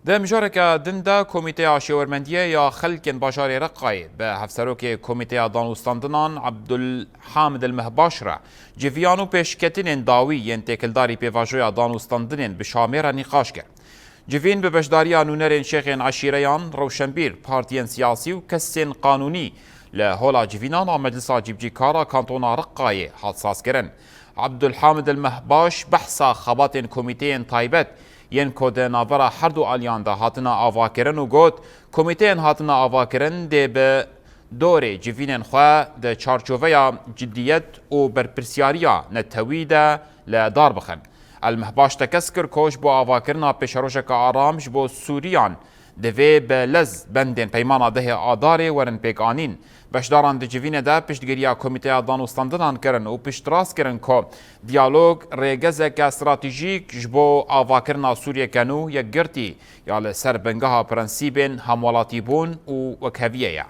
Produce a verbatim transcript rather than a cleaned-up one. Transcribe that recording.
Di mijareke din de Komîteya Şêwermendiyê ya Xelkên Bajarê Reqayê bi Hevserokê Komîteya Danûstandinan Abdulhamid El Mehbaş re civiyan û pêşketinên dawî yên têkildarî pêvajoya danûstandinên bi Şamê re nîqaş kir. Civîn bi beşdariya nûnerên şêxên eşîreyan, rewşenbîr, partiyên siyasî û kesên qanûnî li Hola Civînan a Meclisa Cîbicîkar a Kantona Reqayê hat sazkirin. Abdulhamid El Mehbaş behsa xebatên komîteyên taybet yên ku di navbera her du aliyan de hatine avakirin û got, komîteyên hatine avakirin dê bi dorê civînên xwe di çarçoveya ciddiyet û berpirsiyariya netewî de li dar bixin. El Mehbaş tekez kir ku ji bo avakirina pêşerojeke aram ji bo Sûriyan divê bi lez bendên peymana dehê Adarê werin pêkanîn. Beşdaran di civînê de piştgiriya Komîteya Danûstandinan kirin û piştrast kirin ku diyalog rêgezeke stratejîk ji bo avakirina Sûriyeke nû, yekgirtî ya li ser bingeha prensîbên hemwelatîbûn û wekheviyê ye.